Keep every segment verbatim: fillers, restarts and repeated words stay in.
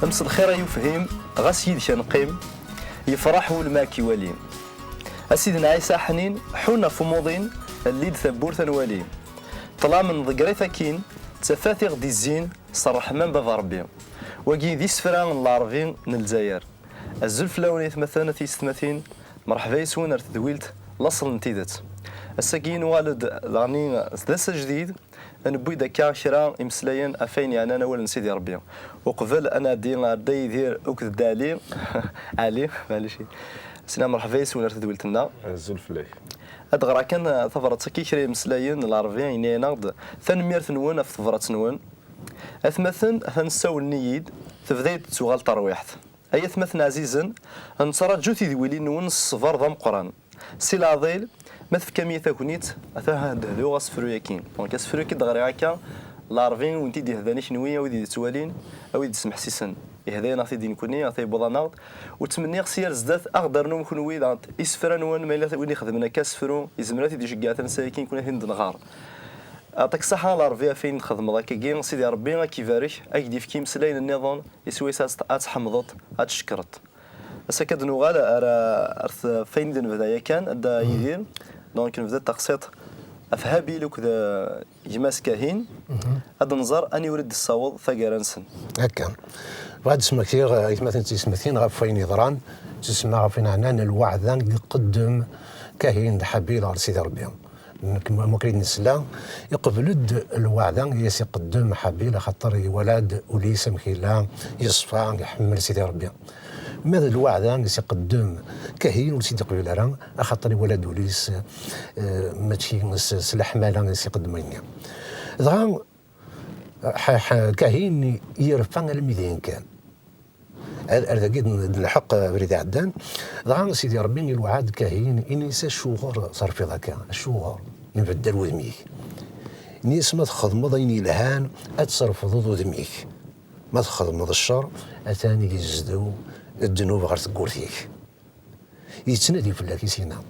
Mselxir ay ufhim, ɣas yid-k ad neqqim, yefreḥ wul ma k-iwali. A Sidna Ɛisa ḥnin, ḥun ɣef umuḍin, lli-d tawwurt ad nwali. Ṭṭlam nḍegger-it akkin, d tafat i ɣ-d-izzin s ṛṛeḥma n Baba Ṛebbi. Wagi d isefra n Lɛerbi n Lezzayer. Azul fell-awen aytmaten, a tiyessetmatin, mṛeḥba yes-wen ar tedwilt Laṣel n tidet. Ass-agi nuɣal-d daɣen d ass ajdid, newwi-d akka kra imeslayen ɣef wayen yeɛnan awal n Sidi Ṛebbi. Uqbel ad nɛeddi ar Dda Yidir akked Dda Ɛli, Ɛli, maɛlic. Sina mṛeḥba yes-wen ar tedwilt-nneɣ. Azul fell-ak. Ad d-ɣreɣ kan, uh, tabṛat-agi, kra imeslayen n Lɛerbi yenna-yaneɣ-d: "Tanemmirt-nwen ɣef tebṛat-nwen." Atmaten atan ssawlen-iyi-d, tebda-yi-d tettuɣal terwiḥt. Ay atmaten ɛzizen, nettraǧu tidwilin-nwen s ṣṣber d ameqqran. Si leɛḍil, ma tefkam-iyi tagnit, ata ad d-hduɣ asefru-yaki. Donc, asefru-yaki d-ɣriɣ akka, Lɛerbi wen-t-id-ihdan i kenwi, a wid i d-yettwalin, a wid d-yesmeḥsisen. Ihda-yaneɣ-t-id i nekni, ata yewweḍ-aneɣ-d. U ttmenniɣ si ar zdat, a ɣ-d-rnum kenwi, daɣen isefra-nwen, ma yella win ixedmen akka asefru, yezmer ad t-id-iceggeɛ tansa-yaki, nekni ad t-id-nɣer. Aṭak ṣaḥa a Lɛerbi ɣef wayen txedmeḍ akkagi, Sidi Ṛebbi ad k-ibarek, ad k-d-yefk imeslayen nniḍen, iswi-s ad tt-, ad tḥemdeḍ, ad tcekkreḍ. Ass-agi ad nuɣal ar, ar t-, f ayen i d-nebda yakan, a Dda Yidir. Donc, nebda taqsiṭ ɣef Habil akked, eh, gma-s Kahin. Ad nẓer aniwer i d-tessaweḍ taggara-nsen. Akka. Bɣiɣ ad d-smektiɣ, eh, aytmaten d tiyessetmatin ɣef wayen yeḍran, tusemma ɣef wayen ɛnan lweɛda i iqeddem Kahin d Habil ɣer Sidi Ṛebbi. Nekk, am wakken i d-nesla, iqbel-d lweɛda i as-iqeddem Habil, axaṭer iwala-d ul-is amek yella, yeṣfa, iḥemmel Sidi Ṛebbi. Ma d lweɛda i s-iqeddem Kahin, ur s-id-iqbil ara, axaṭer iwala-d ul-is, eh, mačči s, s leḥmala i s-iqeddem ayenni. Dɣa, ḥ-, ḥ-, Kahin yerfa almi d ayen kan. Ar, ar dagi d, d lḥeqq abrid iɛeddan. Dɣa Sidi Ṛebbi ilweɛ-d Kahin, ini-as: "Acuɣer terfiḍ akka? Acuɣer ibeddel wudem-ik?" Ini-as: "Ma txedmeḍ ayen yelhan, ad terfdeḍ udem-ik. Ma txedmeḍ ccer, atan yezdew ddnub ɣer tewwurt-ik." Yettnadi fell-ak i s-yenna.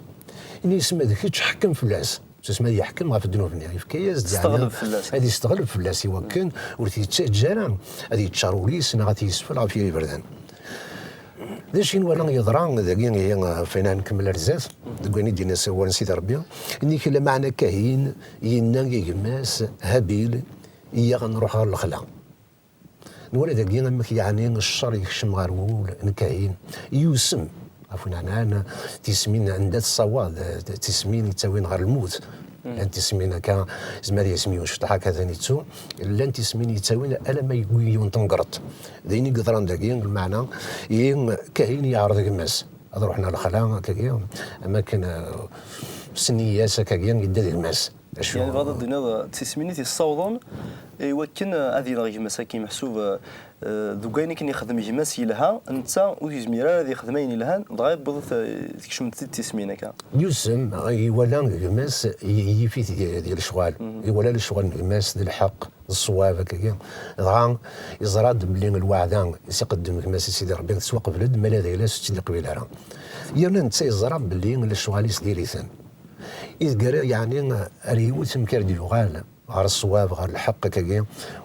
Ini-as: "Ma d kečč, ḥkem fell-as." Tusma ad yeḥkem ɣef ddnub-nni. Yefka-yas-d, yeɛni, ad yesteɣleb fell-as i wakken ur t-yettaǧǧa ara ad yeččar ul-is neɣ ad t-yesfel ɣef yir iberdan. D acu i nwala yeḍra dagi, ihi, ɣef wayen ara nkemmel ar zdat, deg wayen i d-yenna s wawal n Sidi Ṛebbi? Nnig lameɛna Kahin yenna i gma-s Habil: "Iyyaɣ ad nruḥ ɣer lexla." Nwala dagi amek, yeɛni, ccer yekcem ɣer wul n Kahin. Yusem, ɣef win ɛnan tismin anda tessawaḍ, tismin yettawin ɣer lmut. Llant tismin akka, zmer yasmi yecṭeḥ akka, atan yettu. Llant tismin yettawin alamma yewwi yiwen tengreḍt. D ayen i yeḍran dagi, lmeɛna, i Kahin yeɛreḍ gma-s ad ruḥen ɣer lexla, akkagi, am akken, eh, s nneyya-s, akkagi, yedda d gma-s. Acu? Yeɛni, bɣiḍ ad d-tiniḍ, eh, d tismin i t-yessawḍen i wakken, eh, ad ineɣ gma-s, akken meḥsub, eh, eh, deg wayen akken yexdem gma-s yelha, netta ur yezmir ara ad yexdem ayen yelhan, dɣa yewweḍ, eh, tekcem-d-tt-id tismin akka. Yusem, eh, iwala gma-s y-, yif-it di, di lecɣal. Iwala lecɣal n gma-s d lḥeqq, d ṣṣwab, akkagi. Dɣa yeẓra-d belli lweɛda i s-iqeddem gma-s i Sidi Ṛebbi tettwaqbel-d, ma la d ayla-s ur tt-id-iqbil ara. Yerna netta yeẓra belli lecɣal-is diri-ten. Ideg ara, yeɛni, ara iwet amek ara d-yuɣal ɣer ṣṣwab, ɣer lḥeqq, akkagi,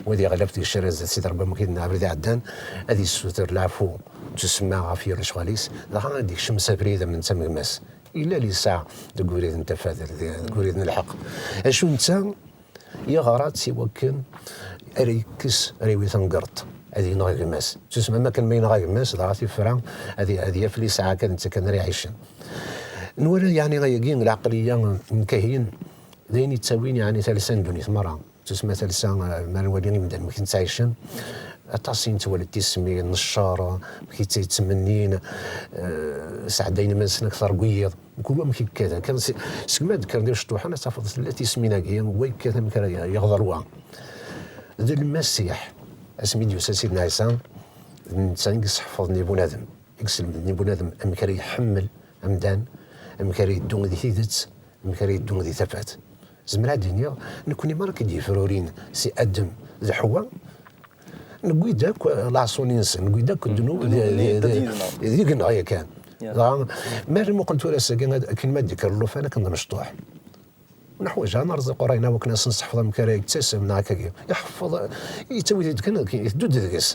u ad yeɣleb deg ccer zdat Sidi Ṛebbi, am akken i d-nenna abrid iɛeddan, ad yessuter leɛfu d tusemma ɣef yir lecɣal-is, dɣa ad d-ikcem s abrid am netta am gma-s. Yella lisɛa deg ubrid n tafat, deg ubrid n lḥeqq. Acu netta, yeɣra-tt i wakken ara yekkes, ara yawi tengreḍt, ad ineɣ gma-s. Tusma am akken ma yenɣa gma-s, dɣa tifra ad, ad yaf lisɛa kan d netta kan ara iɛicen. Nwala, yeɛni, ayagi, lɛeqliya n Kahin, d ayen yettawin, yeɛni, talsa n ddunit merra. Tusma talsa, eh, ma nwali imdanen amek ttɛicen, aṭas i nettwali tismin n ccer, amek i tt-, ttmennin, eh, sɛeddayen iman-nsen akteṛ n wiyiḍ. Mkul wa amek yekkat, kan s-, segmi ad d-kkren d imecṭuḥen, ad tafeḍ tella tismin-agi, wa yekkat amek ara y-, yeɣder wa. D Lmasiḥ, asmi d-yusa Sidna Ɛisa, d netta i yesseḥfaḍen i bunadem, i yeslemden i bunadem amek ara iḥemmel amdan, amek ara yeddu di tidet, amek ara yeddu di tafat. Zemreɣ ad d-iniɣ, nekni merra i d-yefrurin si Adem d Ḥewwa, newwi-d akk leɛṣuni-nsen, newwi-d akk ddnub di, di, di, deg-neɣ yakan. Dɣa, ma nmuqel tura ass-agi, ad, akken ma d-ikker llufan akken d amecṭuḥ. Neḥwaǧ ad nerẓ iqerray-nneɣ wakken ad s-nesseḥfeḍ amek ara yettasem neɣ akkagi. Iḥeffeḍ, yettawi-t-id kan, iteddu-d deg-s.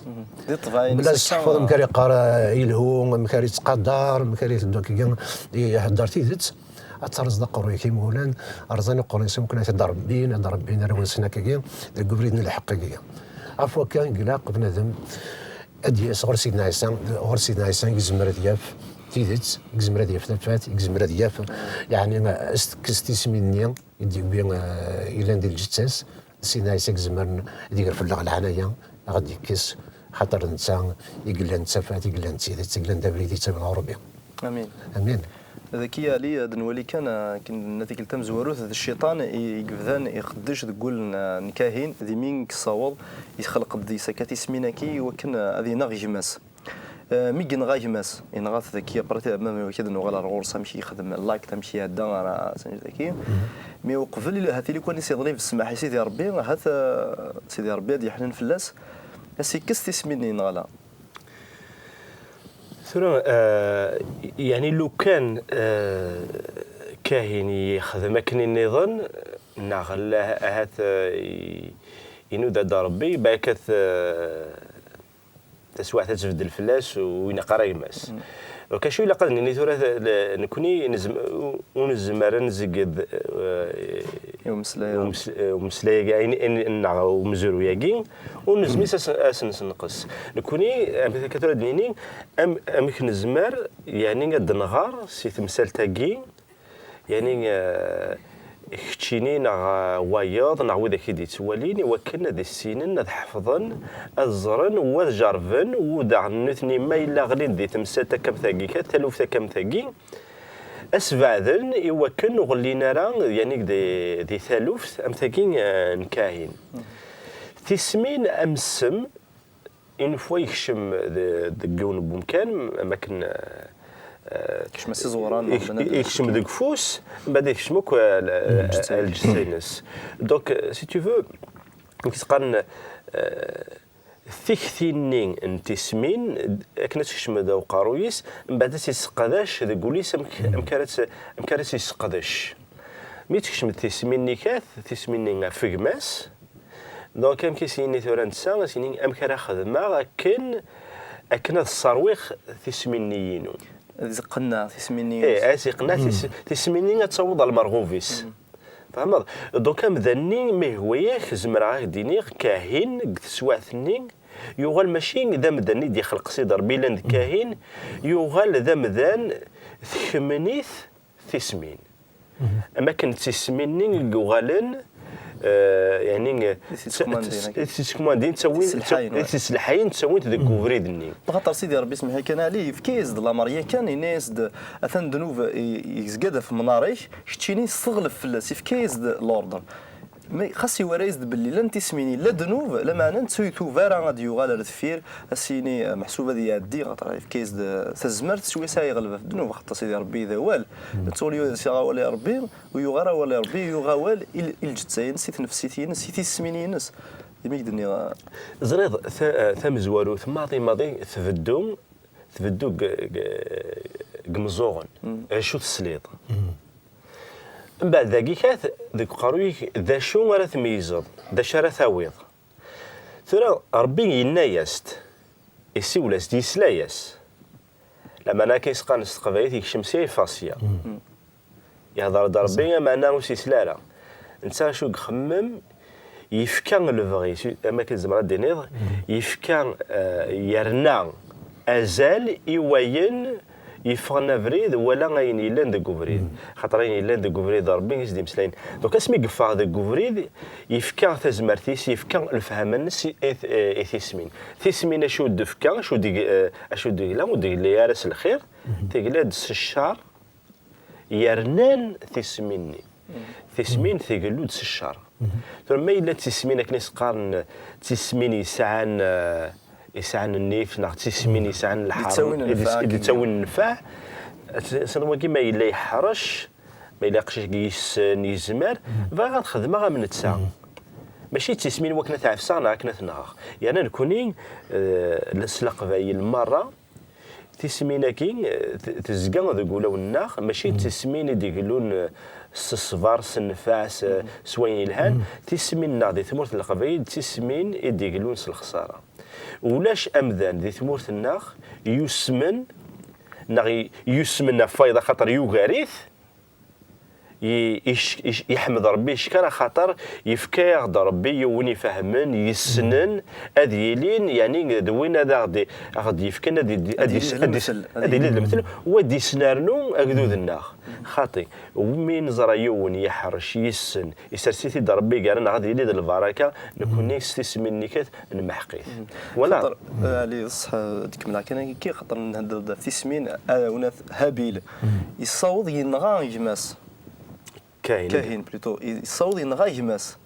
Di ṭṭbaɛin Mebla ad sseḥfeḍ amek ara yeqqar, eh, i lhu, amek ara yettqadar, amek ara iteddu akkagi, ihedder tidet. Ad terẓeḍ aqerruy-ik imulan, rẓan iqerruy-nsen wakken ad t-id-rebbin, ad rebbin arraw-nsen akkagi, deg ubrid n lḥeqq-agi. Ɣef wakka i ilaq bnadem ad d-yas ɣer Sidna Ɛisa, ɣer Sidna Ɛisa i yezmer ad yaf tidet, i yezmer ad yaf tafat, i yezmer ad yaf, yeɛni, ad s-tekkes tismin-nni i d-yewwi, eh, yellan di lǧetta-s, Sidna Ɛisa i izemren ad iger fell-aɣ leɛnaya, ad ɣ-d-ikkes, xaṭer d netta i yellan d tafat, i yellan d tidet, i yellan d abrid yettawi ɣer Ṛebbi. Amin. Amin. Daki Ali, ad nwali kan, eh, akken nenna tikkelt tamezwarut, d cciṭan i i yebdan iqeddec deg wul n, n Kahin, d imi i yessaweḍ, yexleq-d deg-s akka tismin-agi i wakken, eh, ad ineɣ gma-s. Eh, mi yenɣa gma-s, yenɣa-t daki, après, ma, ma, ad nuɣal ar ɣur-s, amek i yexdem l'acte, amek iɛedda ɣer, eh, daki. Mi uqbel, il-, ahat ili kan i s-yeḍlib ssmaḥ i Sidi Ṛebbi, ahat, eh, Sidi Ṛebbi ad yeḥnin fell-as, ad s-ikkes tismin-nni, neɣ ala? Tura, eh, yeɛni lukan, eh, Kahin yexdem akken nniḍen, neɣ la-, ahat, eh, i-, inuda-d Ṛebbi, balak, eh, taswiɛt ad tbeddel fell-as u ilaq ara gma-s. Donc acu ilaq ad nini tura, t-, l-, nekni nezm-, u-, ur nezmer ad nzegged, eh, I umeslay. umes-, eh, umeslay-agi, ayen, ayen, neɣ umezruy-agi, ur nezmir ad s-, ad s-nessenqes. Nekni, am akka tura ad nini, am-, amek nezmer, yeɛni ad d-nɣer si temsalt-agi, yeɛni, eh, keččini neɣ, eh, wayeḍ neɣ widak i d-yettwalin, i wakken ad issinen, ad ḥefḍen, ad ẓren, u ad jerrben, u daɣen nutni ma yella ɣlin di temsalt akka am tagi, taluft akka am tagi, ad sbeɛden i wakken ur ɣellin ara, yeɛni di, di taluft am tagi, eh, n Kahin. Tismin am ssem, une fois yekcem de-, deg yiwen n wemkan, am akken, eh, Kecm-as iẓuran, yek-, yekcem deg ufus, mbeɛd yekcem akk, eh, l-, lǧetta-ines. Donc, eh, si tu veux, nekk ttqaren, eh, tikti-nni n tismin, akken ad tekcem da uqerruy-is, mbeɛd ad tt-yesseqdac deg wul-is, amek, amek ara tt-, amek ara tt-yesseqdec. Mi tekcem tismin-nni kat, tismin-nni ɣef gma-s, donc amek i s-yini tura netta, a s-yini amek ara xedmeɣ akken, akken ad sserwiɣ tismin-nni-inu. Ad iqenneɛ tismin-nni. Eh, ad iqenneɛ tis-, tismin-nni ad taweḍ ɣer lmerɣub-is. Tfehmeḍ? Donc amdan-nni, ma yehwa-yak, zemreɣ ad ak-d-iniɣ, Kahin, deg teswiɛt-nni, yuɣal mačči d amdan i d-ixleq Sidi Ṛebbi, yellan d Kahin, yuɣal d amdan tekmen-it tismin. Am akken d tismin-nni i yuɣalen, eh, yeɛni, eh, I t-ittkumandin, i t-ittkumandin, ttawin, Tiselḥayin, i t-iselḥayin, ttawin-t deg ubrid-nni. Axaṭer Sidi Ṛebbi, smeḥ-iyi kan, Ali, yefka-yas-d lameṛ yakan, yenna-yas-d, atan ddnub i-, yezga-d ɣef mennar-ik, keččini sseɣlef fell-as, yefka-yas-d l'ordre. Mais xas iwara-yas-d belli llan tismin, yella ddnub, lameɛna netta ur itub ara ad d-yuɣal ar deffir, a s-yini, eh, meḥsub ad iɛeddi, xaṭer yefka-yas-d, eh, tazmert, s wayes ara yeɣleb ɣef ddnub, xaṭer Sidi Ṛebbi d awal. Netta ur yuɣ ara awal i Ṛebbi, ur yuɣ ara awal i Ṛebbi, yuɣ awal i l-, i lǧetta-ines, i tnefsit-ines, i tismin-ines. Imi i k-d-nniɣ, eh, Ẓriḍ, ta-, tamezwarut maḍi maḍi tbeddu, tbeddu deg, deg, deg imeẓẓuɣen. Acu tesliḍ? Mbeɛd dagi kat, deg uqerruy-ik, d acu ara tmeyyzeḍ? D acu ara tawiḍ? Tura, Ṛebbi yenna-yas-d, isiwel-as-d, yesla-yas. Lameɛna akken i s-qqaren s teqbaylit, yekcem sya yeffeɣ sya. Yehder-d Ṛebbi, ameɛna ur s-yesla ara. Netta acu i ixemmem, yefka lebɣi, am akken tzemreḍ ad d-tiniḍ, yefka, eh, yerna azal i wayen yeffɣen abrid, wala ayen yellan deg ubrid. Xaṭer ayen yellan deg ubrid d Ṛebbi i s-d-imeslayen. Donc asmi yeffeɣ deg ubrid, yefka tazmert-is, yefka lefhama-nnes i, i, i tismin. Tismin acu d-tefka, acu d-, eh, acu d-tegla, ur d-tegli ara s lxir, tegla-d s ccer, yernan tismin-nni. Tismin tegellu-d s ccer. Tura ma yella d tismin akken i s-qqaren, d tismin yesɛan, eh, yesɛan nnif, neɣ d tismin yesɛan lḥerma, i d-, i d-ittawin nnfeɛ, s-, s-, wagi ma yella yeḥrec, ma yella aqcic yessen, yezmer, bɣiɣ ad xedmeɣ am netta. Mačči d tismin wakken ad t-ɛefseɣ neɣ akken ad t-nɣeɣ. Yerna nekni, eh, s Leqbayel merra, tismin-agi, eh, t-, tezga deg ulawen-nneɣ, mačči d tismin i d-iglun, eh, s ṣṣber, s nnfeɛ, s, s wayen yelhan. Tismin-nneɣ di tmurt n Leqbayel d tismin i d-iglun s lexsara. Ulac amdan di tmurt-nneɣ yusmen, neɣ y-, yusmen ɣef wayeḍ, axaṭer yugar-it, i-, ic-, ic-, iḥmed Rebbi, icekkeṛ, axaṭer yefka-yaɣ-d Rebbi yiwen ifehmen, yessnen, ad yilin, yeɛni d win ad aɣ-d-, aɣ-d-yefken, ad d-, ad d-, ad d-, ad d-, ad d-yili d lemtel, u ad d-yesnernu agdud-nneɣ. Xaṭi, mi neẓra yiwen yeḥrec, yessen, isers-it-id Rebbi gar-aneɣ, ad yili d lbaraka, nekkni s tismin-nnek ad nemḥeq-it. Wala? Xaṭer, eh, Ali, d ṣṣeḥ, eh, ad kemmleɣ kan akka, xaṭer nhedder-d ɣef tismin, aɛdawen-a Habil. Yessaweḍ yenɣa gma-s. Kahin. Kahin, plutôt. Yessaweḍ yenɣa gma-s.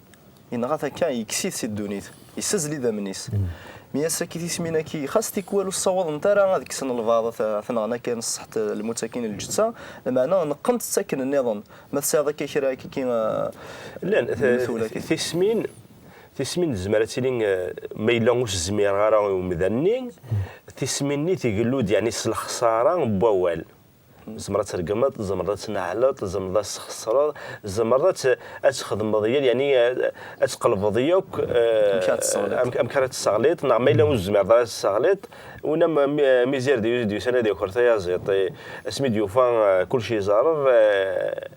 Yenɣa-t akka, yekkes-it si ddunit. Yessazzel idammen-is. Mi ass-agi tismin-agi, xas tikwal ur ssawaḍent ara ad kksen lbaɛḍ, ad t-, ad t-nɣen akka, n ṣṣeḥ, lmut-agi n lǧetta, lameɛna neqqent-tt akken nniḍen. Ma tesɛiḍ akka kra akka, eh, llan, eh, tismin, tismin tezmer ad tili, eh, ma yella ur s-zmireɣ ara i umdan-nni, tismin-nni tgellu-d, yeɛni s lexsara n wawal. Tzemreḍ ad tregmeḍ, tzemreḍ ad tneɛleḍ, tzemreḍ ad tesxeṣreḍ, tzemreḍ ad t-, ad txedmeḍ yal, yeɛni, eh, ad tqelbeḍ yakk, eh, amek ara tesseɣliḍ, neɣ ma yella ur tezmireḍ ara ad tesseɣliḍ, wina ma, mi, mi Zirdi d-yusan ad yaker tayaziḍt, eh, asmi d-yufa, eh, kullec izerreḍ, eh,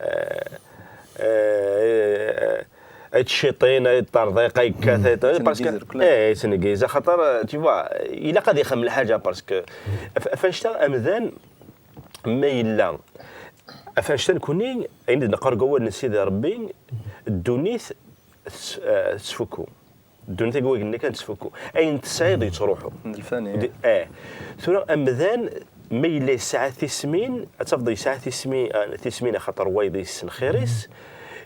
eh, eh, ay ttciṭin, ay ṭṭerḍiq, ay kkat, ay ṭ-, parce que, eh, yettneggiz, axaṭer, eh, tu vois, ilaq ad ixdem lḥaǧa, parce que, af-, af annect-a, amdan, ma yella, af annect-a, nekkni, ayen i d-neqqar deg wawal n Sidi Rebbi, ddunit tes-, eh, tettfukku. Ddunit-agi, wagi-nni kan tettfukku. Ayen tesɛiḍ yettruḥu. D lfani. D-, eh. Tura, amdan, ma yella yesɛa tismin, ad tafeḍ yesɛa tismi-, eh, tismin axaṭer wayeḍ yessen xir-is,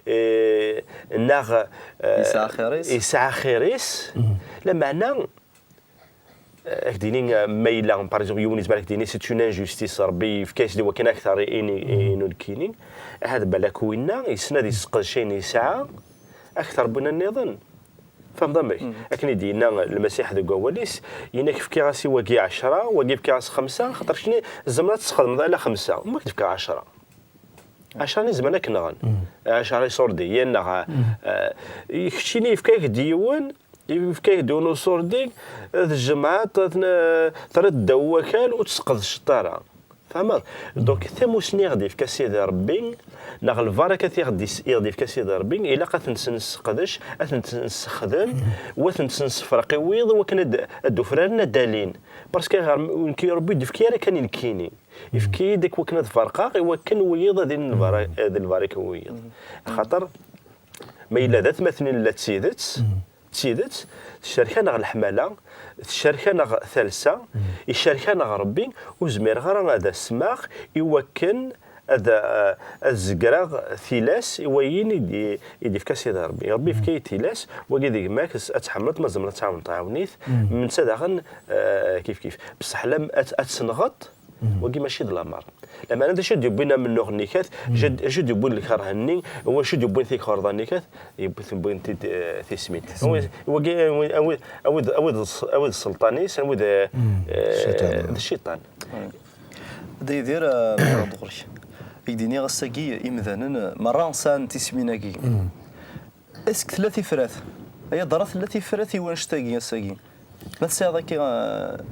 eh, neɣ, eh, yesɛa xir-is. Yesɛa xir-is. Lameɛna, eh, ad k-d-ini, eh, ma yella, par exemple, yiwen yezmer ad k-d-ini, c'est une injustice, Rebbi yefka-as-d i wakken akter i, i, i, i nekkini. Ahat balak winna, yessen ad yesseqdec ayen yesɛa, akter n winna nniḍen. Tfehmeḍ amek? Akken i d-yenna Lmasiḥ deg wawal-is, yenna-k, fkiɣ-as i wagi ɛecra, wagi fkiɣ-as xemsa, xaṭer keččini tzemreḍ ad tesxedmeḍ ala xemsa, ma k-d-fkeɣ ɛecra. Ɛecra-nni zemren ad k-nɣen. Ɛecra iṣurdiyen, neɣ, eh, keččini yefka-ak-d yiwen, yefka-ak-d yiwen uṣurdi, tjemɛeḍ, t-, terriḍ ddaw wakal, ur tt-tesqedceḍ ara. Tfehmeḍ? Donc, tamusni i ɣ-d-yefka Sidi Rebbi, neɣ lbarakat i ɣ-d-, i ɣ-d-yefka Sidi Rebbi, ilaq ad tent-nesseqdec, ad tent-nessexdem, u ad tent-nessefreq i wiyeḍ, i wakken ad, ad d-ufraren, ad d-alin. Parce que ɣer, nekk Rebbi ur d-yefki ara kan i nekkini. Yefka-yi-d akk wakken ad ferqeɣ, i wakken wiyeḍ ad ilin lbara-, ad d lbaraka n wiyeḍ. Axaṭer, ma yella d atmaten i nella d tidet, d tidet, tcerk-aneɣ leḥmala, tcerk-aneɣ talsa, icerk-aneɣ Rebbi, ur zmireɣ ara ad asmeɣ i wakken ad, ad zegreɣ tilas i wayen i d-, i d-ifka Sidi Rebbi. Rebbi yefka-yi-d tilas, wagi d gma-k, ad tḥemmleḍ, ma tzemreḍ ad tɛawneḍ, ɛawen-it, netta daɣen, eh, kif kif. Bṣeḥ lam-, ad, ad tenɣeḍ, wagi mačči d lamer. Lameɛna d acu i d-yewwin amennuɣ n ikat, acu d-, acu i d-yewwin lkeṛh-nni, wacu i d-yewwin tikerḍa n ikat, yewwi-, wwin-t-id, eh, tismin. Awi, wagi, awi, awi, awi d, awi d s-, awi d sselṭan-is, awi d, eh, d cciṭan. D Yidir, eh, meɛna ɣur-k. I k-d-iniɣ ass-agi, imdanen, eh, merra sɛan tismin-agi. Est-ce que tella tifrat? Ay adra, tella tifrat i wanect-agi ass-agi? Ma tesɛiḍ akka, eh,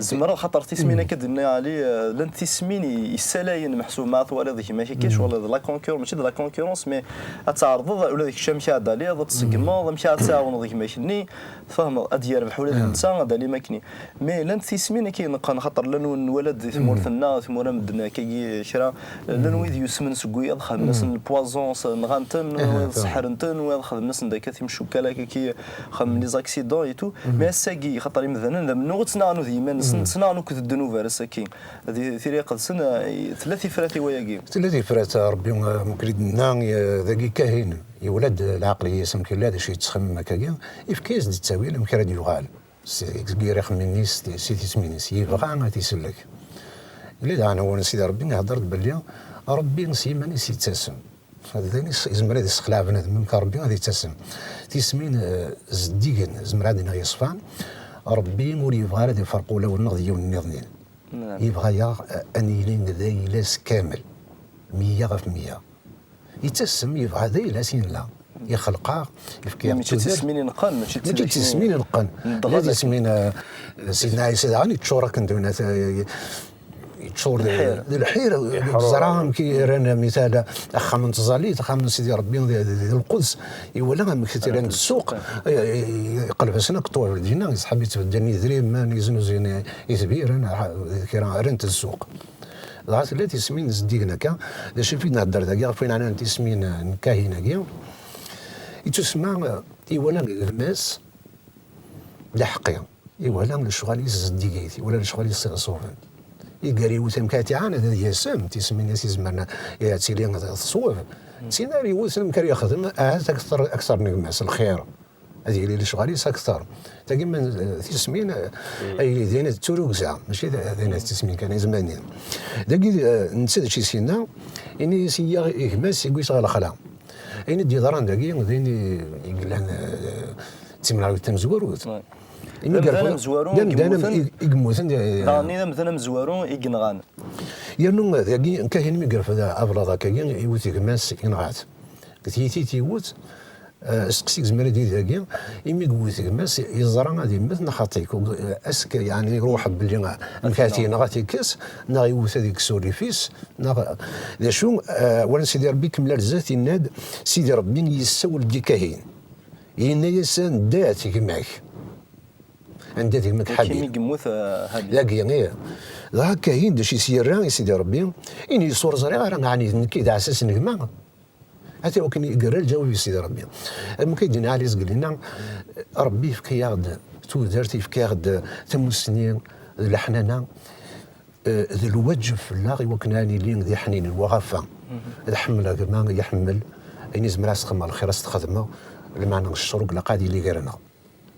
tzemreḍ, xaṭer tismin akka d-nniɣ Ali, eh, llant tismin i-, yessalayen, meḥsub ma twaliḍ gma-k akka, ccɣel d la concurrence, mačči d la concurrence, mais ad tɛerḍeḍ ula d kečč amek ad d-taliḍ, ad tṣeggmeḍ, amek ad tɛawneḍ gma-k-nni, tfehmeḍ, ad d-yerbeḥ ula d netta, ad d-ali makni. Mais llant tismin akka ineqqen, xaṭer llan win nwala-d di tmurt-nneɣ, tmura medden akkagi kra, llan wid yusmen seg wiyaḍ, xedmen-asen le poison, s-, nɣan-ten, wiyaḍ seḥren-ten, wiyaḍ xedmen-asen-d akka timcukkal, akkagi xedmen les accidents et tout. Mais ass-agi, xaṭer imdanen d amennuɣ, ttnaɣen d yiman-nsen, ttnaɣen akked ddnub ar ass-agi. Di Tira Iqedsen, eh, tella tifrat i wayagi. Tella tifrat, Rebbi, eh, mkri d-nenna, eh, dagi Kahin, yewla-d lɛeqliya-s amek yella, d acu yettxemmim akkagi, yefka-yas-d ttawil amek ara d-yuɣal. Si, seg yir ixemmimen-is, si tismin-is, yebɣa ad t-isellek. Yella daɣen awal n Sidi Rebbi, ihedder-d belli Rebbi s yiman-is yettasem. D ayen is-, izmer ad issexleɛ bnadem, amek Rebbi ad yettasem. Tismin, eh, zeddigen, zemreɣ ad iniɣ yeṣfan. Rebbi ur yebɣi ara ad iferq ulawen-nneɣ d yiwen nniḍen. Yebɣa-yaɣ, eh, ad nili d ayla-s kamel, meyya ɣef meyya. Yettasem, yebɣa d ayla s yella. Ixelq-aɣ, yefka-aɣ mačči d tismin ineqqen, mačči d mačči d tismin ineqqen. La tismin, eh, Sidna Ɛisa daɣen yeččur akken d winat, eh, yeččur d lḥir, d lḥir. Yeẓra amek i rran mital axxam n tẓallit, axxam n Sidi Ṛebbi di, di, di lquds. Iwala amek t-rran d ssuq, eh, eh, iqleb-asen akk ṭṭwabel dinna, yesḥab yettbeddilen idrimen, yeznuzuyen itbiren, ah, kra, rran-t d ssuq. Dɣa tella tismin zeddigen akka. D acu i fi d-nhedder dagi ɣef wayen ɛnan tismin n kahin-agi? Ittusemma, eh, iwala gma-s d aḥeqqi, iwala lecɣal-is zeddigit, iwala lecɣal-is iṣuben. Iger iwet amkan ad iɛaned ad yasem, tismin-is izemren ad tili teṣweb. Sin ara iwet amkan yexdem ahat akter, akter n gma-s, lxir. Ad yili lecɣal-is akter. Tagi ma, eh, tismin, eh, ay yili din d turugza, mačči d, d ayen tismin kan, izmanin. Dagi, eh, netta d acu i s-yenna, ini-as i gma-s yewwi-t ɣer lexla. Ayen i d-yeḍran dagi, d ayen i, i yellan, eh, d timenɣiwt tamezwarut. Imi d amdan amezwaru i yemmuten, i, i yemmuten, eh, daɣen d amdan amezwaru i yenɣan. Yernu, eh, dagi, kahin mi yerfed ablaḍ akkagi, iwet gma-s, yenɣa-t. Deg tyita i t-iwet, eh, asteqsi yezmer ad yili dagi, imi yewwet gma-s, yeẓra ad yemmet neɣ xaṭi, eh, ask, yeɛni, iruḥ belli, eh, amek ara t-yenɣ, ad t-ikkes, neɣ yewwet ad ikkes urrif-is, neɣ d acu, eh, wala Sidi Ṛebbi ikemmel ar zdat, yenna-d, Sidi Ṛebbi yessawel-d i Kahin, yenna-yas, anda-tt gma-k? Anda-tt gma-k Habil? Akken i yemmut, eh, Habil. Dagi, ih. Dɣa Kahin d acu i s-yerra i Sidi Ṛebbi? Ini-as, ur ẓriɣ ara, ɛni d nekk i d aɛessas n gma? Ata wakken i yerra lǧawab i Sidi Ṛebbi. Am wakken i d-yenna Ɛli Zgelli-nna, Ṛebbi yefka-yaɣ-d tudert, yefka-yaɣ-d tamussni d leḥnana, eh, d lwaǧeb fell-aɣ i wakken ad nili d iḥninen, wa ɣafa. Ad ḥemmleɣ gma i iḥemmel, ayen i zemreɣ ad s-xedmeɣ lxir ad s-t-xedmeɣ, lmeɛna ccer ur ilaq ad yili gar-aneɣ.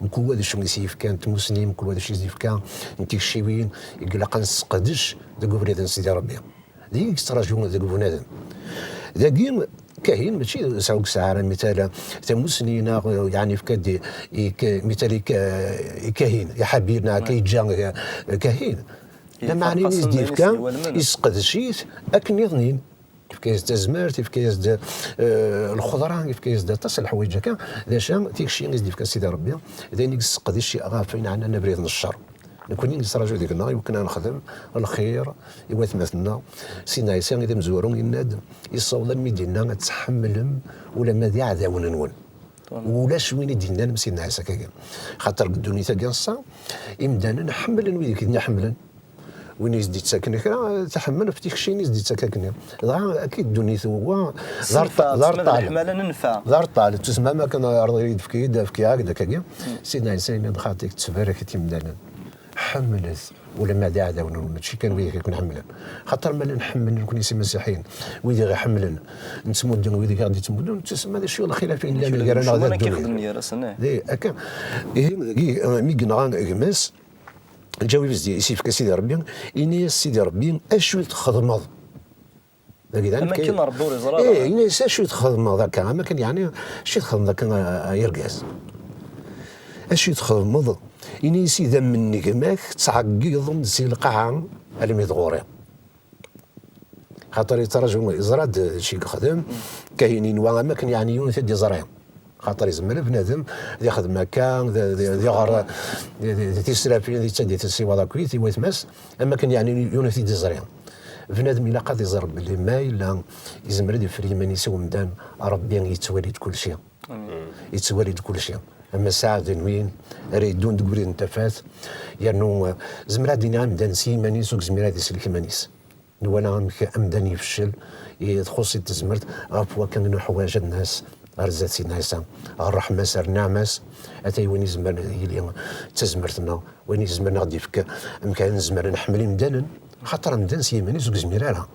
Mkul wa d acu i s-yefkan n tmussni, mkul wa d acu i s-yefka n tikciwin, i ilaq ad nesseqdec deg ubrid n Sidi Ṛebbi. D ayen i yettraǧu deg ubnadem. Dagi, Kahin mačči d sɛu yesɛa ara mital tamussni neɣ, yeɛni, yefka-d i, i, mital i, i Kahin, i Habil neɣ akka yeǧǧa, eh, Kahin. Lameɛna i s-d-yefka, yesseqdec-it akken iḍnin. Yefka-yas-d tazmert, yefka-yas-d, eh, lxeḍra, yefka-yas-d aṭas n leḥwayeǧ akka. D acu, tikci i s-d-yefka Sidi Ṛebbi, d ayen i yesseqdec ɣef wayen ɛnan abrid n ccer. Nekkni yettraǧu deg-neɣ i wakken ad nexdem lxir i watmaten-nneɣ. Sidna Ɛisa i d amezwaru, yenna-d, yessaweḍ almi d-yenna ad tḥemmlem ulamma d iɛdawen-nwen. Ulac win i d-yennan am Sidna Ɛisa akkagi. Xaṭer deg ddunit-agi ass-a, imdanen ḥemmlen wid i k-id-iḥemmlen. Win i s-d-yettaken kra, tḥemmel ɣef tikci i s-d-yettak akken. Dɣa akka i ddunit, wa d arṭal. D arṭal, tusma ma kan, Ṛebbi yefka-yi-d, fkiɣ-ak-d akkagi. Sidna Ɛisa yenna-d, xaṭi, ttbarak i timdanen. Ḥemmlet ulamma d iɛdawen-nwen, mačči kan wid i ken-ḥemmlen. Xaṭer ma llan ḥemmlen nekkni s imasiḥiyen, wid i ɣ-iḥemmlen, nettmuddu wid i ɣ-d-yettmuddun, tusma d acu lxilaf i yellan gar-aneɣ d ddunit. Di, akka, ihi, dagi, mi yenɣa gma-s, lǧawab i s-yefka Sidi Ṛebbi, ini-as Sidi Ṛebbi, acu i txedmeḍ? Dagi d am akken Ṛebbi ur iẓri ara. Ih, ini-as, acu i txedmeḍ akka? Am akken, yeɛni, acu i txedmeḍ akka, a, a argaz? Acu i txedmeḍ? Ini-as, idammen n gma-k ttɛeggiḍen-d si lqaɛa almi d ɣur-i. Xaṭer yettraǧu, yeẓra-d acu i yexdem, Kahin yenwa am akken, yeɛni, yiwen ad d-iẓri. Xaṭer yezmer bnadem ad ixdem akka, d, d, d iɣer, d, d, d tisrafin, d ittaddi tisiwaḍ akkit i watma-s, am akken, yeɛni, yiwen ad t-id-iẓri. Bnadem ilaq ad iẓer belli ma yella yezmer ad iffer iman-is i umdan, Ṛebbi yettwali-d kulci. Yettwali-d kulci. Ama ssaɛa d win ara yeddun deg ubrid n tafat, yernu, eh, zemreɣ ad d-iniɣ amdan s yiman-is ur yezmir ad isellek iman-is. Nwala amek amdan yefcel, i txuṣṣ-it tezmert, ɣef wakka i nuḥwaǧ ad nas ɣer zdat Sidna Ɛisa, ɣer ṛṛeḥma-s, ɣer nneɛma-s, atay win izemren ad yili d tazmert-nneɣ, win izemren ad ɣ-d-yefk amek ara nezmer ad nḥemmel imdanen, xaṭer amdan s yiman-is ur yezmir ara.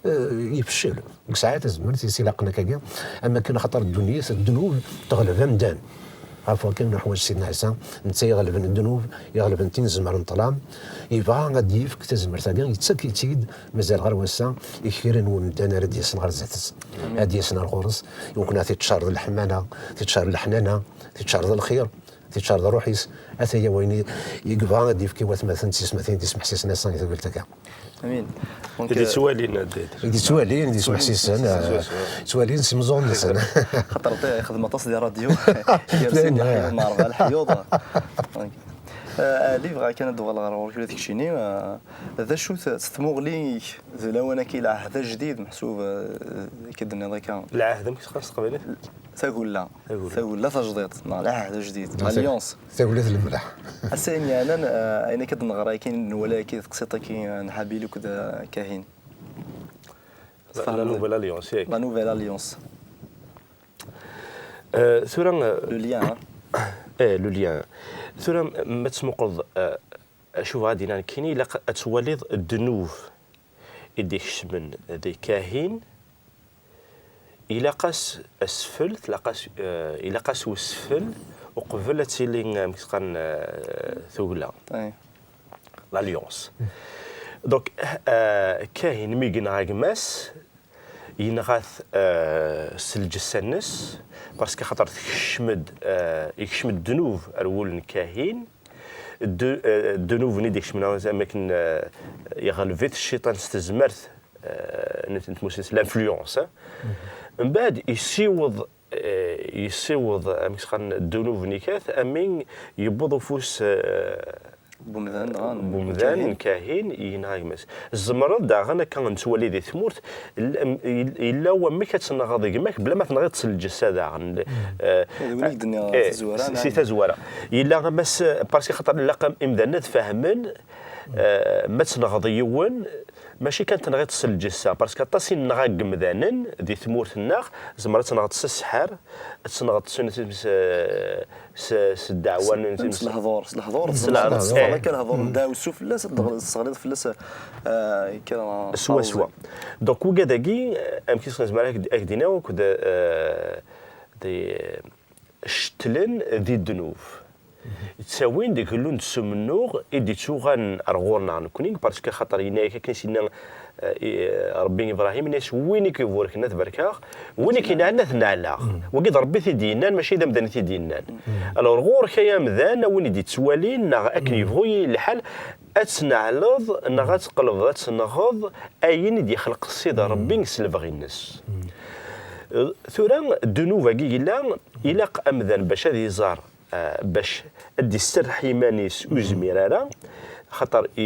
Eh, yefcel, ur yesɛi ara tazmert i s-ilaqen akkagi, am akken axaṭer ddunit, ddnub teɣleb amdan. Ɣef wakken nuḥwaǧ Sidna Ɛisa, netta iɣelben ddnub, iɣelben tinezmar n ṭṭlam, yebɣa ad d-yefk tazmert-agi, yettak-itt-id, mazal ɣer wass-a, i kra n wemdan ara d-yasen ɣer zdat-s. Ad d-yasen ar ɣur-s, i wakken ad t-iččar d leḥmana, t-iččar d leḥnana, t-iččar d lxir. Tiččar d ṛṛuḥ-is, ata-ya wayen i, i yebɣa ad d-yefk i watmaten d tismatin d ismeḥsisen ass-a i tugelt akka. Amin. Donc, i d-ittwalin, euh, ad d- I d-ittwalin, d ismeḥsisen, euh, ttwalin s imeẓẓuɣen-nsen. Xaṭer ixdem aṭas di ṛṛadyu, yersen leḥyuḍ, neɛreḍ leḥyuḍ. Donc, euh, Ali, bɣiɣ kan ad d-uɣaleɣ ɣer ɣur-k ula d keččini. Euh, d acu-t s tmuɣli-ik d lawan-agi lɛehd ajdid, meḥsub, euh, akka d-tenniḍ akka? Lɛehd, amek teqqar s teqbaylit? Tagella. Tagella. Tagella tajdiṭ, neɣ lɛehd ajdid, l'alliance. Tagella n lemleḥ. Ass-a ayen yeɛnan, euh, ayen akka d-neɣra, akken nwala, akka teqsiṭ-agi, euh, n Habil akked, euh, Kahin. La, la nouvelle alliance, yak. La nouvelle alliance. Euh, tura, euh, le lien, hein. Eh, le lien. Tura, ma tettmuquleḍ, euh, acu bɣa ad d-iniɣ nekkini, ilaq ad twaliḍ ddnub i d-ikecmen di Kahin, ilaq-as asfel, tlaq-as, eh, ilaq-as wesfel uqbel ad tili, eh, amek qqaren, eh, tugla. L'alliance. Donc, eh, Kahin mi yenɣa gma-s, yenɣa-t, eh, s lǧessa-nnes, parce que xaṭer tekcem-d, eh, yekcem-d ddnub ar wul n Kahin, ddu-, eh, ddnub-nni d-ikecmen am akken, eh, yeɣleb-it cciṭan s tezmert, eh, n, n tmusni, s l'influence, eh. Mbeɛd yessiweḍ, eh, yessiweḍ, amek s-qqaren, ddnub-nni kat, ami yewweḍ ufus, eh, n umdan, dɣa n umdan, n Kahin, yenɣa gma-s. Tzemreḍ daɣen akka nettwali di tmurt, l-, am-, il-, yella wamek ad tenɣeḍ gma-k bla ma tenɣiḍ-t s lǧessa daɣen. Eh, d win i d-nniɣ, eh, tazwara, s-, si tazwara. Yella, ama s-, parce que xaṭer ilaq imdanen ad fehmen, eh, ma tenɣeḍ yiwen, mačči kan tenɣiḍ-t s lǧessa, parce que aṭas i nenɣa n yimdanen di tmurt-nneɣ, tzemreḍ ad tenɣeḍ s ssḥer, ad tenɣeḍ s, s, s, s ddeɛwa n, s lehdur, s lehdur, s lehdur, s lehdur, akka lehdur n ddeɛwessu fell-as, ad tesseɣliḍ fell-as, eh, kra. Swaswa. Donc, wigad-agi, amek i s-nezmer ad ak-d-, ad ak-d-iniɣ akked, eh, di, cettlen di ddnub. Ttawin-d, gellun-d s umennuɣ i d-ittuɣalen ar ɣur-neɣ nekni, parce que xaṭer yenna-yak akken i s-yenna, eh, i, eh, Ṛebbi Ibṛahim, yenna-yas: "Win i k-iburken ad t-barkeɣ, win i k-inɛan ad t-nɛleɣ." Wagi d Ṛebbi i t-id-yennan, mačči d amdan i t-id-yennan. Alors, ɣur-k ay amdan, a win i d-ittwalin, neɣ akken yebɣu yihi lḥal, ad tneɛleḍ, neɣ ad tqelbeḍ, ad tenɣeḍ ayen i d-yexleq Sidi Ṛebbi s lebɣi-nnes. Eh, tura, ddnub-agi yella, ilaq amdan bac ad iẓer, eh, bac ad d-iserreḥ iman-is ur yezmir ara, xaṭer i,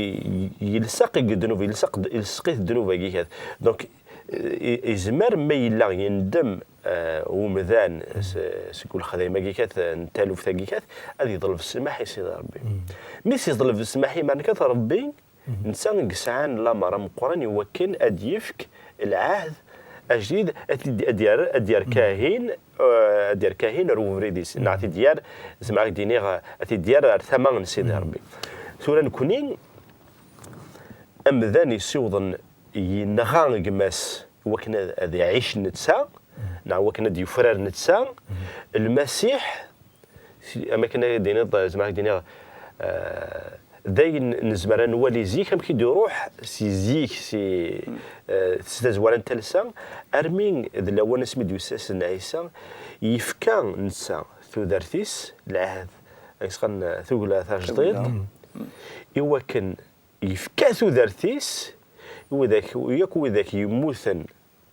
i, yelseq i ddnub, yelseq, yelseq-it ddnub-agi kat. Donc, i, i, yezmer ma yella yendem, eh, umdan s-, seg ulexdayem-agi kat, n taluft-agi kat, ad yeḍleb ssmaḥ i Sidi Ṛebbi. Mi s-yeḍleb ssmaḥ i iman kat Ṛebbi, netta i yesɛan lamer ameqqran i wakken ad d-yefk lɛahd ajdid, ad t-id-, ad d-yerr, ad d-yerr Kahin, eh, ad d-yerr Kahin ar ubrid-is, neɣ ad t-id-yerr, zemreɣ ad d-iniɣ, ad t-id-yerr ar tama n Sidi Ṛebbi. Tura nekni, amdan yessiwḍen yenɣa gma-s i wakken ad, ad iɛic netta, neɣ i wakken ad d-yufrar netta, Lmasiḥ, si-, am akken ad d-tiniḍ, zemreɣ ad d-iniɣ, eh, d ayen nezmer ad nwali zik, amek i d-iruḥ si zik, si, eh, si tazwara n talsa, armi d lawan asmi d-yusa Sidna Ɛisa, yefka netta tudert-is, lɛehd, ayen s-qqaren tugla tajdiṭ, i wakken yefka tudert-is i widak, yakk widak yemmuten,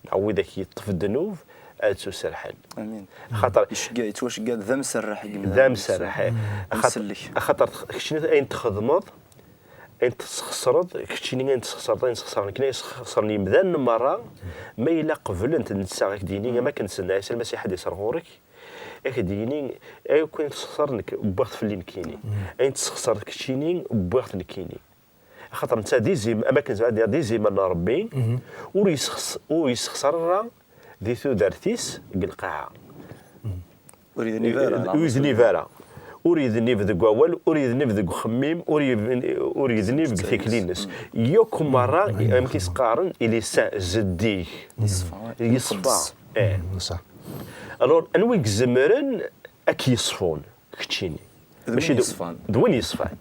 neɣ widak yeṭṭef ddnub, ad ttuserḥen. Amin. Xaṭer iceggeɛ, yettwaceggeɛ d amserreḥ i yemdanen. D amserreḥ. Axaṭer, axaṭer keččini ayen txedmeḍ, ayen tesxesreḍ, keččini ayen tesxesreḍ, ayen sxesren nekni, ayen sxesren yemdanen merra, ma yella qeblen-t netta, ad k-d-yini, am akken Sidna Ɛisa Lmasiḥ ad d-iser ɣur-k, ad k-d-yini, ayen tesxesreḍ nekk, wwiɣ-t fell-i nekkini. Ayen tesxesreḍ keččini, wwiɣ-t nekkini. Axaṭer netta d izim, am akken zemreɣ ad d-iniɣ, d izimer n Ṛebbi, ur yessexs-, ur yessexṣar ara di tudert-is deg lqaɛa. Ur yednib ara, neɣ? Ur yednib ara. Ur yednib deg wawal, ur yednib deg uxemmim, ur yeb-, ur yednib deg tikli-nnes. Yakk merra, amek i s-qqaren, il est saint, zeddig. Yeṣfa. Yeṣfa. Eh. Alors, anwa i izemren ad k-yeṣfun? Keččini. D win yeṣfan. D win yeṣfan.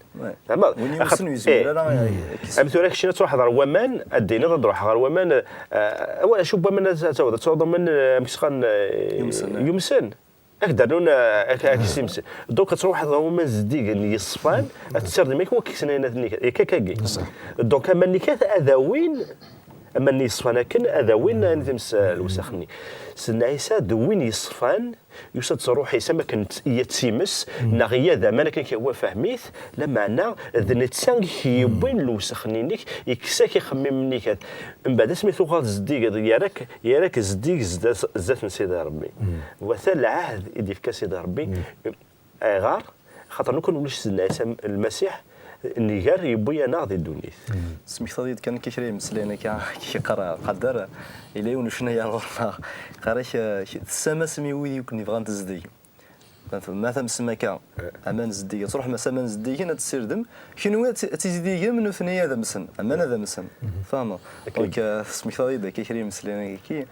Teɛmaḍ? Win yumsen ur yezmir ara ad k-yeṣfu. Am tura keččini ad truḥeḍ ɣer waman, ad d-tiniḍ ad ruḥeɣ ɣer waman, eh, acu n waman ad taweḍ? Ad taweḍ aman, eh, amek s-qqaren, eh, yumsen. Yumsen. Ad k-d-rnun, eh, ad k-, ad k-simsen. Donc, ad truḥeḍ ɣer waman zeddigen yeṣfan, ad tessireḍ iman-ik, wa kksen ayen ad nnig-, akka, akka-agi. Donc, aman-nni kat ad awin, aman-nni yeṣfan akken, ad awin ayen times, eh, lewsax-nni. Sidna Ɛisa d win yeṣfan, yusa-d s ṛṛuḥ-is am akken t-, i ad times, neɣ i ad aman akken kan wa fahmit, lameɛna d netta i k-yewwin lewsax-nni-inek, yekkes-ak ixemmimen-nni kat. Mbeɛd asmi tuɣaleḍ zeddigeḍ, yerra-k, yerra-k zeddig zdat, zdat n Sidi Ṛebbi. Wata lɛahd i d-yefka Sidi Ṛebbi. Ayɣer? Axaṭer nekkni ulac Sidna Ɛisa Lmasiḥ, nnger yewwi-aneɣ di ddunit. Tesmektaḍ-iyi-d kan kra imeslayen akka, yeqqar Qader, yella yiwen ucennay ar ɣur-neɣ, yeqqar-ak, eh, tessamasem i wid i ken-yebɣan tezdeg. Ma, ma tamsem akka, aman zeddigen, ad truḥem s aman zeddigen, ad tessirdem, kenwi ad t-, ad tizdigem, nutni ad amsen, aman ad amsen. Tfehmeḍ? Donc, eh, tesmektaḍ-iyi-d akka kra imeslayen akka.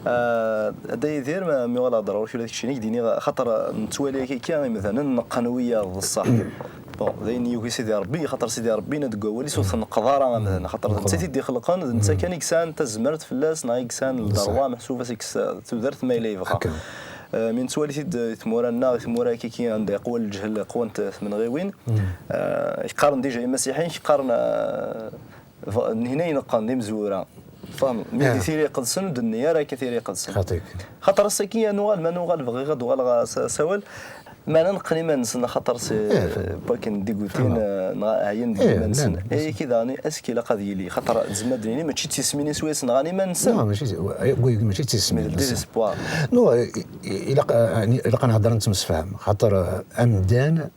Ah, a Dda Yidir, ma, mi uɣaleɣ-d ɣer-k ula d keččini, k-d-iniɣ, xaṭer nettwali akka, akka imdanen neqqen wiyaḍ, d ṣṣeḥ. Bon, d ayen yugi Sidi Ṛebbi, xaṭer Sidi Ṛebbi yenna deg wawal-is ur tneqqeḍ ara amdan, xaṭer d netta i t-id-ixelqen, d netta kan i yesɛan tazmert fell-as, neɣ i yesɛan lderwa, meḥsub ad s-ikkes tudert ma yella yebɣa. Eh, mi nettwali-t-id i tmura-nneɣ, i tmura akka anda yeqwa lǧehl, qwant tmenɣiwin, eh, qqaren déjà imasiḥiyen, qqaren, eh, Bɣ-, hina i neqqen d imezwura. Tfehmeḍ? Mi di tira iqedsen ur d-nenni ara akka tira iqedsen. Xaṭi. Xaṭer ass-agi ad nuɣal, ma nuɣal bɣiɣ ad uɣaleɣ s-, s awal. Meɛna neqqen iman-nsen axaṭer s-, wakken digutin, eh, neɣ ɛyan deg iman-nsen. Ayagi daɣen ass-k ilaq ad yili. Xaṭer tzemmer ad d-nini mačči d tismin i swayes nɣan iman-nsen. Non, mačči d, mačči d tismin. Mais le désespoir. Non, i-, i-, ilaq, eh, ilaq ad nehder nettemsefham. Xaṭer, eh, amdan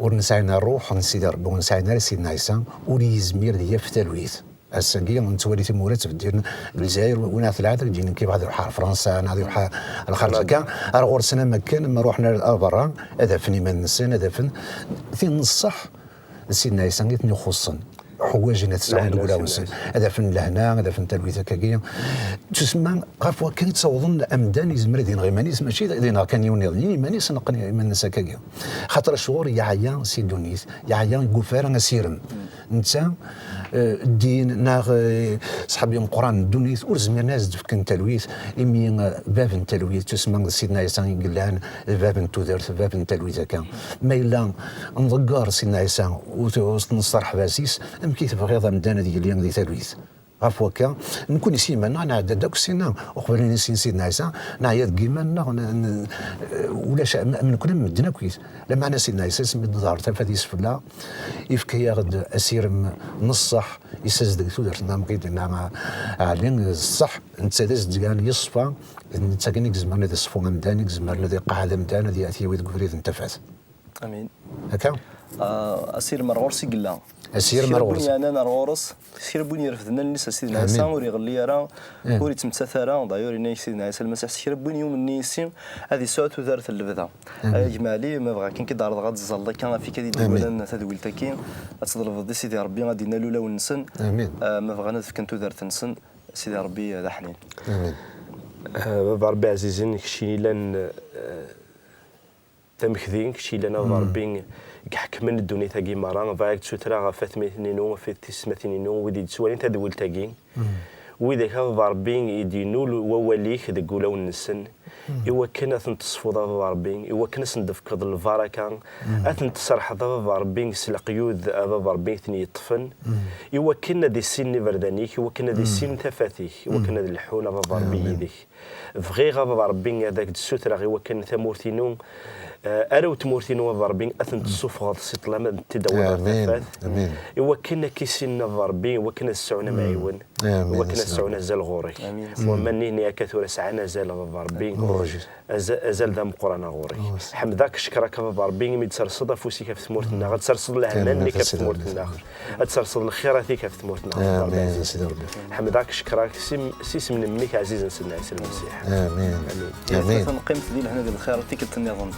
ur nesɛi ara ṛṛuḥ n Sidi Ṛebbi, ur nesɛi ara Sidna Ɛisa, ur yezmir ad yaf talwit. Ass-agi nettwali timura ttbeddilen, Lezzayer, win ara telɛad, ad d-yini nekk yebɣa ad iruḥ ar Fransa, neɣ ad iruḥ ar lxarǧ akka, ar ɣur-sen am akken, ma ruḥen ar, ar berra, ad afen iman-nsen, ad afen tin n ṣṣeḥ, d Sidna Ɛisa i ten-ixuṣṣen. Ḥwaǧen ad t-sɛun deg wulawen-nsen. Ad afen lehna, ad afen talwit akkagi. Tusemma ɣef wakken i ttawḍen amdan yezmer ad ineɣ iman-is, mačči ad ineɣ kan yiwen iḍelli, iman-is neqqen iman-is akkagi. Xaṭer acuɣer yeɛya si ddunit, yeɛya i yufa ara asirem. Netta, eh, ddin neɣ, eh, ṣṣḥab imeqqran n ddunit ur zmiren ad s-d-fken talwit, imi, eh, bab n talwit tusemma d Sidna Ɛisa i yellan, d bab n tudert, d bab n talwit akka. Ma yella nḍegger Sidna Ɛisa ur t-, ur t-neṣṣer ḥbas-is, amek i tebɣiḍ amdan ad yili di talwit? Ɣef wakka, nekkni s yiman-nneɣ nɛedda-d akk ssinna, uqbel ad nissin Sidna Ɛisa, neɛya deg yiman-nneɣ, n-, n-, ulac am, am nekkni am medden akkit. Lameɛna Sidna Ɛisa asmi d-teḍher tafat-is fell-aɣ, yefka-yaɣ-d asirem n ṣṣeḥ, yessazdeg tudert-nneɣ, am akken i d-yenna Ɛli, d ṣṣeḥ, netta d azedgan yeṣfa, d netta kan i izemren ad iṣfu amdan, i izemren ad iqeɛɛed amdan, ad y-, ad t-yawi deg ubrid n tafat. Amin. Akka? Ah, asirem ar ɣur-s i yella. Asirem ar ɣur-s. Kra n win yeɛnan ar ɣur-s, kra n win irefden allen-is ar Sidna Ɛisa, ur iɣelli ara, ur yettmettat ara. D'ailleurs, yenna-yak Sidna Ɛisa Lmasiḥ, kra n win yumnen yis-i, ad yesɛu tudert n lebda. Amin. Ay a gma Ɛli, ma bɣa kan k-id-ɛerḍeɣ ad tẓalleḍ akka ɣef wid i d-iwalan tadwilt-agi, ad tḍelbeḍ di Sidi Ṛebbi ad d-innal ulawen-nsen. Amin. Ah, ma bɣan ad fken tudert-nsen, Sidi Ṛebbi d aḥnin. Amin. Ah, Baba Ṛebbi ɛzizen, kečč i yellan, ah, d amekdi, kečč yellan a Baba Ṛebbi i iḥekmen ddunit-agi merra. Bɣiɣ ad k-d-ssutreɣ ɣef atmaten-inu, ɣef teysetmatin-inu, wid i d-yettwalin tadwilt-agi. Widak a Baba Ṛebbi i d-yennul wawal-ik deg wulawen-nsen, i wakken ad ten-tesfuḍ a Baba Ṛebbi, i wakken ad sen-d-tefkeḍ lbaraka, ad ten-tesserḥeḍ a Baba Ṛebbi s leqyud a Baba Ṛebbi i ten-yeṭṭfen, i wakken ad issinen iberdan-ik, i wakken ad issinen tafat-ik, i wakken ad leḥḥun a Baba Ṛebbi yid-k. Bɣiɣ a Baba Ṛebbi ad ak-d-ssutreɣ i wakken tamurt-inu, eh, arraw n tmurt-inu a Baba Ṛebbi, ad ten-tessufɣeḍ si ṭṭlam, ad ten-id-tawiḍ ɣer tafat. Amin. I wakken ad k-issinen a Baba Ṛebbi, i wakken ad sɛun amɛiwen, i wakken ad sɛun azal ɣur-k. Amin. Waman-nni akka tura sɛan azal a Baba Ṛebbi. Aza-, azal d ameqqran a ɣur-k. Ḥemdeɣ-k, cekkreɣ-k a Baba Ṛebbi, imi d-terseḍ afus-ik ɣef tmurt-nneɣ, ad terseḍ lehna-nnek ɣef tmurt-nneɣ. Ad terseḍ lxirat-ik ɣef tmurt-nneɣ. Amin, a Sidi Ṛebbi. Ḥemdeɣ-k, cekkreɣ-k s im-, s isem n mmi-k ɛzizen Sidna Ɛisa Lmasiḥ. Amin. Amin. Amin. Taneqqimt di lehna d lxir, tikkelt nniḍen.